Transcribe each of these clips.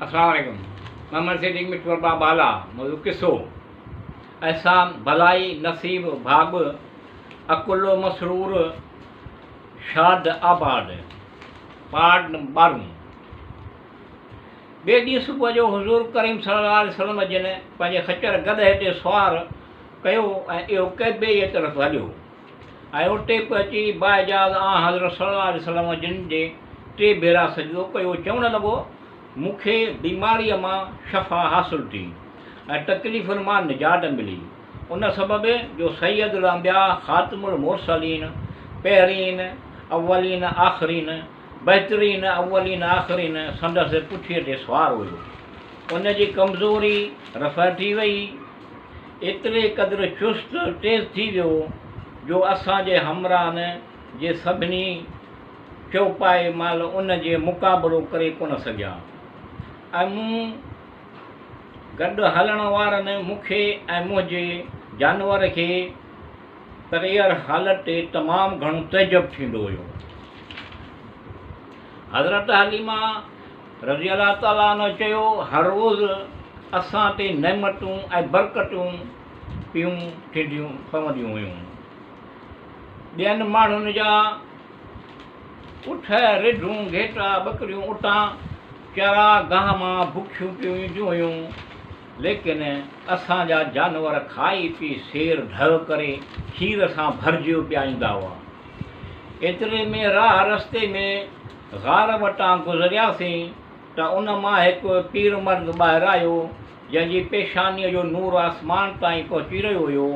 السلام عليڪم محمد صديق مٺو ارباب بالا موضوع قصو احسان ڀلائي نصيب ڀاڳ عقل مسرور شاد آباد پارٽ ٻارهون ٻئي ڏينهن صبح جو حضور ڪريم صلي الله عليه وسلم جن پنهنجي خچر گڏهه تي سوار ڪيو ۽ اهو ڪعبي جي طرف هليو ۽ اتي پهچي بااجاز آنحضرت صلي الله عليه وسلم جن جي ٽي ڀيرا سجدو ڪيو، چوڻ لڳو، مون کي بيماريء مان شفا حاصل ٿي ۽ تڪليفن مان نجات ملي، ان سبب جو سيد الانبياء خاتم المرسلين، پهرين اولين آخرين، بهترين اولين آخرين سندس پٺيء تي سوار هيو. ان جي ڪمزوري رفع ٿي وئي. ايتري قدر چست تيز ٿي ويو جو اسان جي همراهن جي سڀني چوپائي مال ان جي مقابلو ڪري ڪونه سگهيا ۽ مون گڏ هلڻ وارن مون کي ۽ منهنجي جانور کي تغير حالت تي تمام گهڻو تعجب ٿيندو هيو. حضرت حليمه رضي الله تعالٰي عنه چيو، هر روز اسان تي نعمتون ۽ برڪتون پيون ٿينديون پونديون هيون. ٻين ماڻهن جا اٺ، رڍون، گهيٽا، ٻڪريون اتان چراگاهه مان بکيون پيون اينديون هيون، ليڪن اسان جا جانور کائي پي سير ڍء ڪري کير سان ڀرجيو پيا ايندا هئا. ايتري ۾ راهه رستي ۾ غار وٽان گذرياسين ته ان مان هڪ پير مرد ٻاهر آيو، جنهن جي پيشانيء جو نور آسمان تائين پهچي رهيو هيو.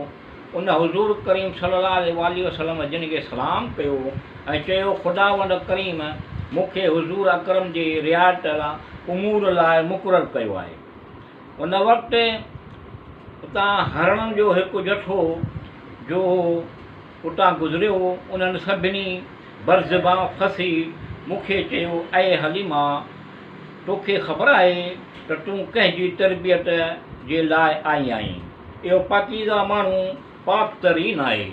ان حضور ڪريم صلّي الله عليه واٰله وسلّم جن کي سلام ڪيو ۽ چيو، خداوند ڪريم مون کي حضور اڪرم جي رعايت امور لاء مقرر ڪيو آهي. ان وقت اتان هرڻن جو هڪ جٿو جو هو، اتان گذريو، انهن سڀني برزبان ڦسي مون کي چيو، اي حليمه! توکي خبر آهي ته تون ڪنهن جي تربيت جي لاء آئي آهين؟ اهو پاڪيزه ماڻهو پاڪ ترين آهي.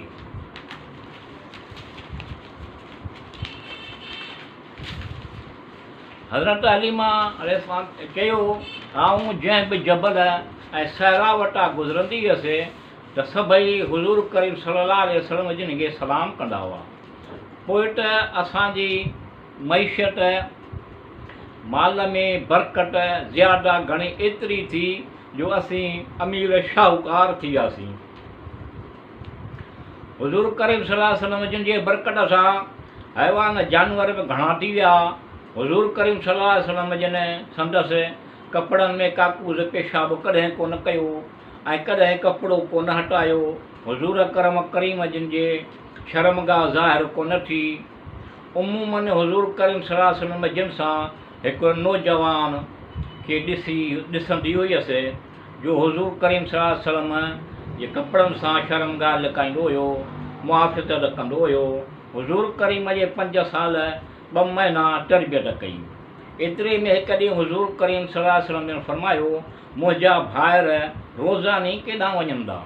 حضرت حليمه عليه السلام چيو، آئون جنهن به جبل ۽ صحرا وٽان گذرندي هيس ته سڀئي حضور ڪريم صلي الله عليه وسلم جن کي سلام ڪندا هئا. پوء ته اسان جي معيشت، مال ۾ برڪت زياده گهڻي ايتري ٿي جو اسين امير شاهوڪار ٿي وياسين. حضور ڪريم صلي الله عليه وسلم جن جي برڪت سان حيوان جانور به گهڻا ٿي ويا. حضور ڪريم صلي الله عليه وسلم جن سندس ڪپڙن ۾ ڪاڪوس پيشاب ڪڏهن ڪونه ڪيو ۽ ڪڏهن ڪپڙو ڪونه هٽايو. حضور اڪرم ڪريم جن جي شرمگاهه ظاهر ڪونه ٿي. عموماً حضور ڪريم صلي الله عليه وسلم جن سان هڪ نوجوان کي ڏسي ڏسندي هئس جو حضور ڪريم صلي الله عليه وسلم جي ڪپڙن سان شرمگاهه لڪائيندو هيو، محافظت ڪندو هيو. حضور ڪريم جي پنج سال ٻه مهينا تربيت ڪئي. ايتري ۾ هڪ ڏينهن حضور ڪريم صلي الله عليه وسلم جن فرمايو، منهنجا ڀائر روزاني ڪيڏانهن وڃن ٿا؟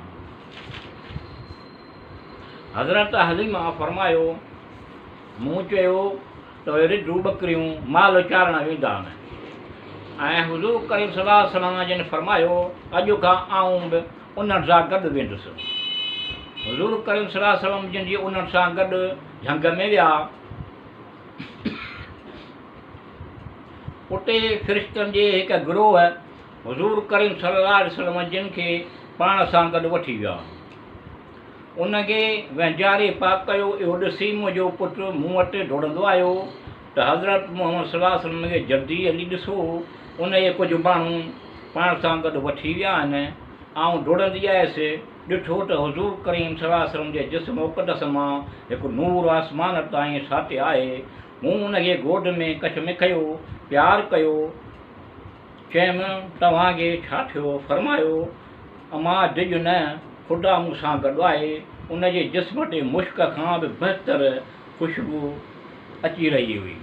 حضرت حليمه فرمايو، مون چيو ته اهي رڍون ٻڪريون مال چارڻ ويندا آهن ۽ حضور ڪريم صلي الله عليه وسلم جن فرمايو، اڄ کان آئون به انهن سان گڏ ويندس. حضور ڪريم صلي الله عليه وسلم جن جي انهن سان گڏ جهنگ ۾ ويا. اتي فرشتن جي هڪ گروهه حضور ڪريم صلي الله عليه وسلم جن کي پاڻ سان گڏ وٺي ويا. ان کي وهنجاري پاڪ ڪيو. اهو ڏسي منهنجو پٽ مون وٽ ڊوڙندو آيو ته حضرت محمد صلي الله عليه وسلم کي جلدي هلي ڏسو، ان کي ڪجهه ماڻهو پاڻ سان گڏ وٺي ويا آهن. آئون ڊوڙندي آيس، ڏٺو ته حضور ڪريم صلي الله عليه وسلم جي جسم اقدس مان هڪ نور آسمان تائين ساٽي آهي. مون ان کي گود ۾ ڪڇ ۾ کنيو، پيار ڪيو. چيم، توهان کي ڇا ٿيو؟ فرمايو، امان ڊڄ نه، خدا مون سان گڏ آهي. ان جي جسم تي مشڪ کان به بهتر خوشبو اچي رهي هئي.